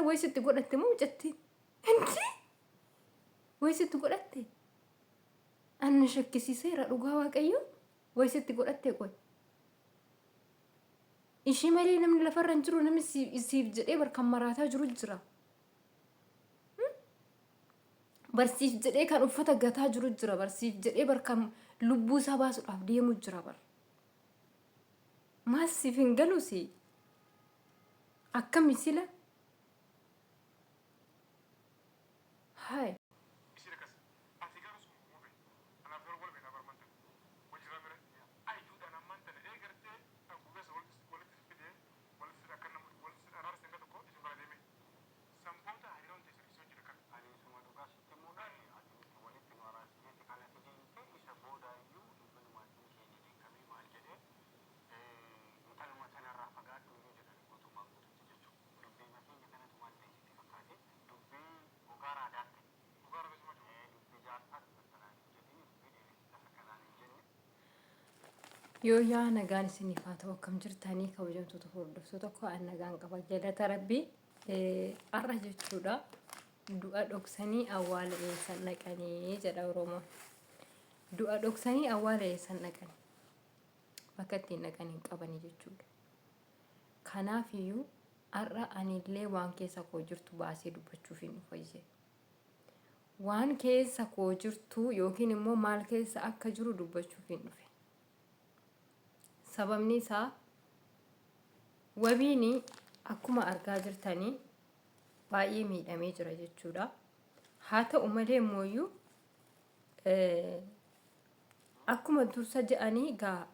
sila wayii sitti godhatte moo mucattiin? Inti wayii sitti godhatte? Anna shakkisiiseera dhugaa waaqayyo wayii sitti godhatte qoy. Ishii malee namni lafarra hin jiru namni siif jedhee bar kan maraataa jiru jira. Barsiif jedhee kan uffata gataa jiru jira barsiif jedhee bar kan lubbuu isaa baasuudhaaf deemu jira bar. Maal siif hin galu si? Akkami sila? Haay. Isiin akkas ati garuu suma mube anaaf garuu wal beekna bar amman tana wal jirra mire ayyuudhaan amman tana ee gartee an guyyaa san walitti walitti si fidee walitti si akkan nama walitti si araarse hanga tokko isin bira deeme san booda hariiroon teessan isii wajjin akkami. Ani isuma dhugaa sitti himuudhaan ati nuti walitti nu araarsiteetti kan ati deemte isa boodaayyuu even maatiin keenya dheekkamee maal jedhee Intaluma tanarraa fagaadhu iyyuu jedhani guutummaan guututti jechuudha. Dubbiima keenya kanatu maal ta'e sitti fakkaate? Dubbii gogaa raadaatti. Gogaa raada suma jiru. Ee dubbii jaarsaa dubbatta naan hin jedhini, dubbii dheeressita akka naan hin jenne. Yoo yaa nagaan isiniif haa ta'u akkam jirtanii kabajamtoota hordoftoota koo an nagaan qaba galata rabbii har'a jechuudha du'a dhoksanii awwaala eessan dhaqanii jedha oromoon du'a dhoksanii awwaala eessan dhaqanii bakka ittiin dhaqan hin qabani jechuudha. Kanaaf iyyuu har'a anillee waan keessa koo jirtu baasee dubbachuuf hin dhufa jee. Waan keessa koo jirtu yookiin immoo maal keessa akka jiru dubbachuuf hin dhufe. Sababni isaa wabiin akkuma argaa jirtanii baay'ee miidhamee jira jechuudha. Haa ta'u malee immoo Akkuma dursa je'anii gaa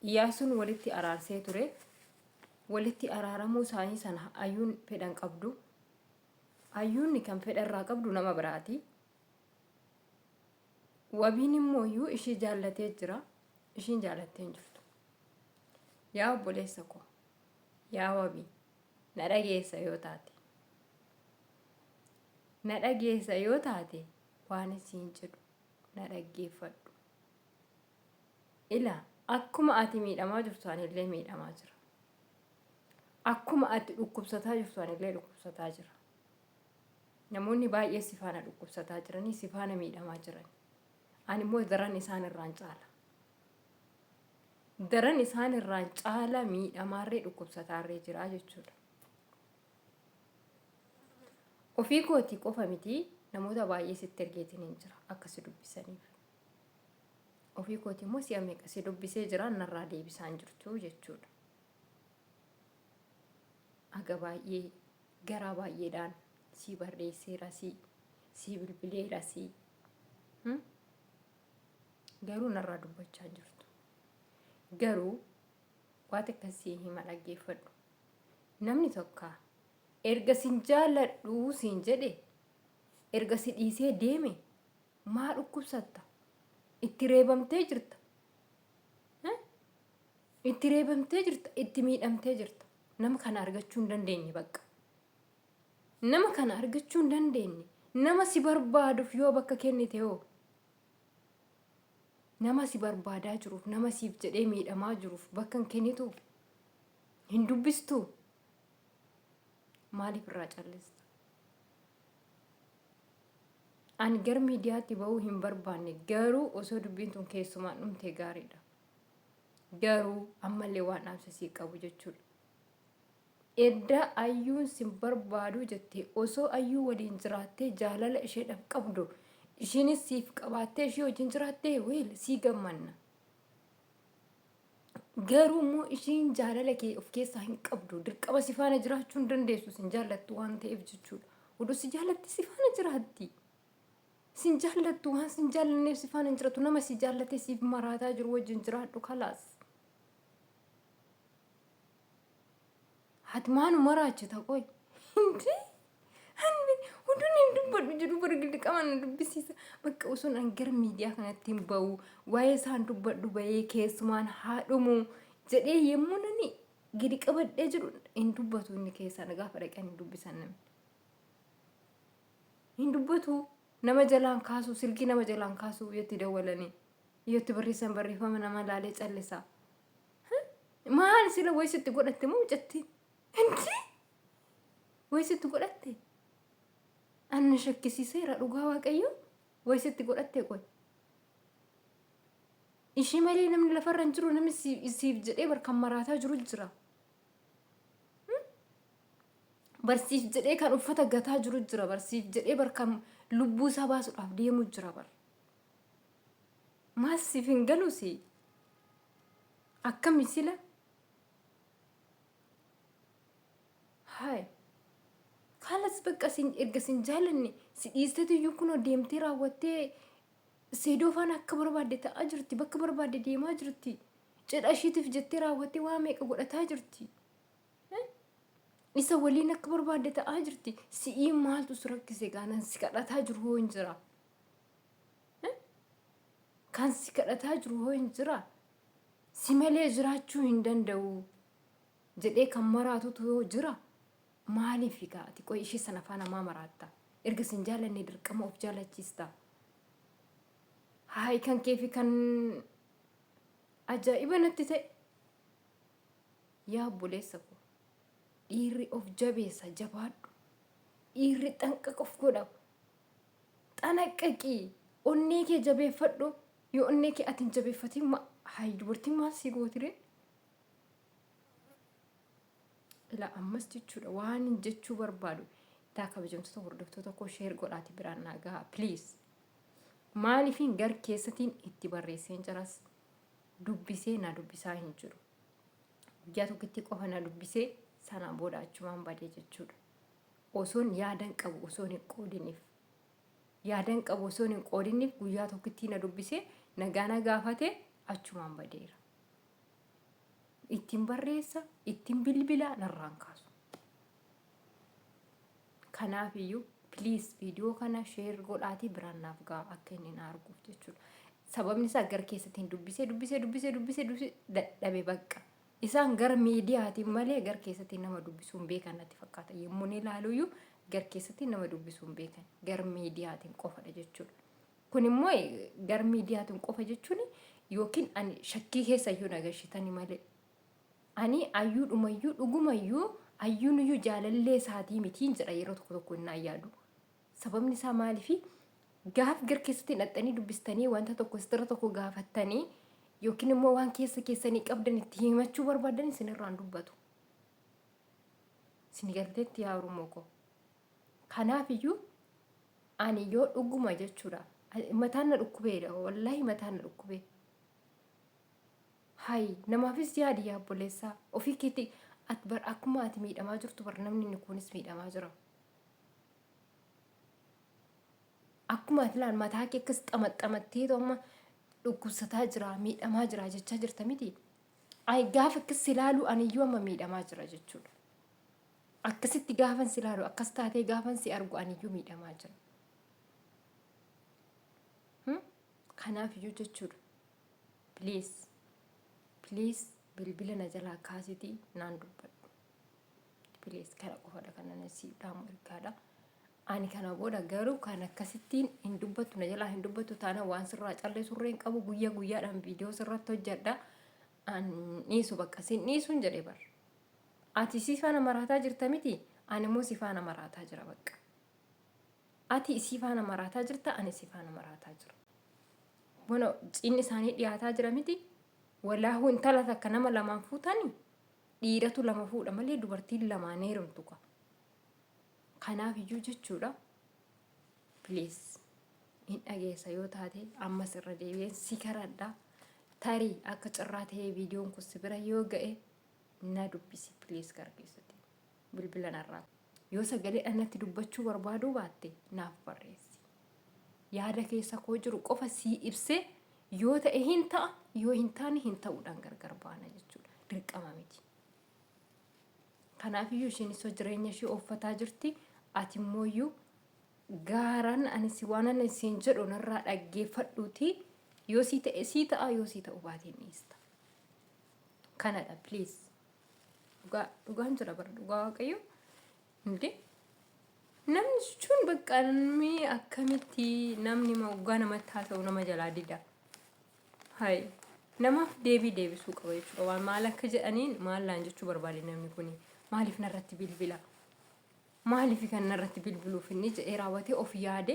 Iyaasuun walitti araarsee ture. Walitti araaramuu isaanii sana Ayyuun fedha hin qabdu. Ayyuun kan fedha irraa qabdu nama biraati. Wabiin immoo iyyuu ishii jaallatee jira. Ishiin jaalattee hin jirtu. Yaa obboleessa koo, yaa wabii, na dhageessa yoo taate. Na dhageessa yoo taate waan siin jedhu na dhaggeeffadhu. Ilaa akkuma ati miidhamaa jirtu anillee miidhamaa jira. Akkuma ati dhukkubsataa jirtu anillee dhukkubsataa jira. Namoonni baay'ee si faana dhukkubsataa jiranii si faana miidhamaa jiran. Ani immoo daran isaan irraan caala. Daran isaan irraan caala miidhamaarree dhukkubsataarree jira jechuudha. Ofii kootii qofa miti namoota baay'ee sitti ergeetiin hin jira akka si dubbisaniif. Ofii kootii immoo si'a meeqa si dubbisee jira narraa deebisaan jirtu jechuudha. Aga baay'ee garaa baay'eedhaan sii barreesseera sii sii bilbileera sii garuu narraa dubbachaa hin jirtu. Garuu waa takka sii hima dhaggeeffadhu. Namni tokka erga sin jaalladhu siin jedhe erga si dhiisee deeme maa dhukkubsatta? Itti reebamtee jirta. Itti reebamtee jirta, itti miidhamtee jirta. Nama kana argachuu hin dandeenye bakka. Nama kana argachuu hin dandeenye. Nama si barbaaduuf yoo bakka kennite hoo? Nama si barbaadaa jiruuf, nama siif jedhee miidhamaa jiruuf bakka hin kennituu? Hin dubbistuu? Maaliif irraa callista? Ani gar miidiyaatti ba'uu hin barbaanne garuu osoo dubbiin tun keessumaan dhumte gaariidha. Garuu ammallee waan dhaamsa sii qabu jechuudha. Edda ayyuun sin barbaaduu jettee osoo ayyuu waliin jiraattee jaalala isheedhaaf qabdu ishiinis siif qabaattee ishii wajjin jiraattee weel sii gammanna. Garuu immoo ishiin jaalala kee of keessaa hin qabdu. Dirqama si faana jiraachuu hin dandeessu sin jaallattu waan ta'eef jechuudha. Oduu si jaallatti si faana jiraatti. Sin jaallattu waan sin jaallanneef si faana hin jiraattu. Nama si jaallatee siif maraataa jiru wajjin jiraadhu kalaas. Ati maa nu maraachita qoy? Hindi? Ani oduun hin dubbadhu jedhu bara dirqama na dubbisiisa. Bakka osoon an gara miidiyaa kanatti hin ba'u waa'ee isaan dubbadhu bahee keessumaan haa dhumu jedhee yommuu nani gadi qabadhee jedhu hin dubbatu inni keessaa na gaafa dhaqan hin dubbisan namni. Hin dubbatu nama jalaan kaasu silkii nama jalaan kaasu yoo itti dawwalanii yoo itti barreessan barreeffama nama laalee callisa. Maal sila wayi sitti godhatte moo mucattiin? Inti? Wayi sitti godhatte? Anna shakkisiiseera dhugaa Waaqayyo. Wayi sitti godhatte qoy. Ishii malee namni lafarra hin jiru namni siif jedhee bar kan maraataa jiru jira. Barsiif jedhee kan uffata gataa jiru jira. Barsiif jedhee bar kan lubbuu isaa baasuudhaaf deemu jira bar. Maal siif hin galu si? Akkami sila? Haay. Kaalas bakka sin erga sin jaalanne si dhiisteetu iyyuu kunoo deemtee raawwattee seedoo faana akka barbaadde ta'aa jirti bakka barbaadde deemaa jirti cidha ishiitiif jettee raawwattee waa meeqa godhataa jirti. Isa waliin akka barbaadde ta'aa jirti. Si'ii maaltu si rakkise gaanan si kadhataa jiru hoo hin jira. Kan si kadhataa jiru hoo hin jira. Si malee jiraachuu hin danda'u jedhee kan maraatutu yoo jira maaliif egaa ati qoy ishee sana faana maa maraatta? Erga sin jaallanne dirqama of jaalachiista. Haay kan kee fi kan ajaa'iba natti ta'e. Yaa obboleessa koo dhiirri of jabeessa jabaadhu. Dhiirri xanqaqa of godha. Xanaqqaqi onnee kee jabeeffadhu. Yoo onnee kee ati hin jabeeffatin hayi dubartiin maal sii gootiree? Ilaa ammas jechuudha waan hin jechuu barbaadu taa kabajamtoota hordoftoota koo sheer godhaati biraan naa gahaa please. Maaliifin gar keessatiin itti barreesseen jiras dubbisee na dubbisaa hin jiru. Guyyaa tokkitti qofa na dubbisee sanaan booda achumaan badee jechuudha. Osoon yaadan qabu osoon hin qoodiniif. Yaadan qabu osoon hin qoodiniif guyyaa tokkitti na dubbisee nagaa na gaafate achumaan badeera. Ittiin barreessa, ittiin bilbila narraan kaasu. Kanaaf iyyuu please viidiyoo kana share godhaatii biraan naaf ga'a akka inni na arguuf jechuudha. Sababni isaa gara keessatti hin dubbisee dubbisee dubbisee dubbisee dubbisee dadhabe bakka. Isaan gara miidiyaatiin malee gara keessatti nama dubbisuu hin beekan natti fakkaata. Yommuu ni ilaaluyyuu gara keessatti nama dubbisuu hin beekan. Gara miidiyaatiin qofadha jechuudha. Kun immoo gara miidiyaatiin qofa jechuun yookiin ani shakkii keessa iyyuu na gashitani malee. Ani ayyuudhumayyuu dhugumayyuu ayyuunuyyuu jaalallee isaatii mitiin jedha yeroo tokko tokko innaan yaadu. Sababni isaa maaliifi gaaf gar keessatti hidhattanii dubbistanii wanta tokko sitira tokko gaafattanii yookiin immoo waan keessa keessanii qabdan itti himachuu barbaadan isinirraan dubbatu. Isin galteetti yaa Oromoo koo. Kanaaf iyyuu ani yoo dhuguma jechuudha mataan na dhukkubeedha wallaahi mataan na dhukkubee. Hay namaafis yaadi yaa obboleessaa ofii keetti at bar akkuma ati miidhamaa jirtu bar namni inni kunis miidhamaa jira. Akkuma ati laal mataa kee akkas xamaxamattee amma dhukkubsataa jira miidhamaa jira jechaa jirta miti. Ay gaafa akkas si ilaalu aniyyuu amma miidhamaa jira jechuudha. Akkasitti gaafan si ilaalu akkas taatee gaafan si argu aniyyuu miidhamaa jira. Kanaaf iyyuu jechuudha. Please please bilbila na jalaa kaasitii naan dubbadhu. Please kana qofadha kan ani siif dhaamu ergaadha. Ani kana booda garuu kan akkasittiin hin dubbattu na jalaa hin dubbattu taana waan sirraa callisurree hin qabu guyyaa guyyaadhaan viidiyoo sirratti hojjedha. An dhiisu bakka sin dhiisuun jedhe bar. Ati si faana maraataa jirta miti ani immoo si faana maraataa jira bakka. Ati isii faana maraataa jirta ani si faana maraataa jira. Bueno cinni isaanii dhiyaataa jira miti. Wallaahu intala takka nama lamaan fuutani dhiiratu lama fuudha malee dubartiin lamaan heerumtu ka. Kanaaf iyyuu jechuudha. Please hin dhageessa yoo taate ammas irra deebi'een si karadha. Tarii akka carraa ta'ee viidiyoon kun si bira yoo ga'e na dubbisi please gara keessatti bilbila narraa. Yoo sagalee natti dubbachuu barbaaduu baatte naaf barreessi. Yaada keessa koo jiru qofa sii ibsee yoo ta'e hin ta'a yoo hin taane hin ta'uudhaan gargar baana jechuudha. Dirqama miti. Kanaafiyyuu isheen isoo jireenya ishee ooffataa jirti. Ati immooyyuu gaaraan ani si waan ani siin jedhu narraa dhaggeeffadhuuti yoo sii ta'e sii ta'a yoo sii ta'u baate hin dhiista. Kanadha please. Dhugaa dhugaan jira bara dhugaa waaqayyo. Indee namni jechuun bakka namni akkamitti namni moggaa namatti haasa'u nama jalaa dida. Hay namaaf deebii deebisuu qaba jechuudha. Waan maal akka jedhaniin maal naan jechuu barbaade namni kuni maaliif narratti bilbila? Maaliif kan narratti bilbiluuf inni jedhee raawwatee of yaade.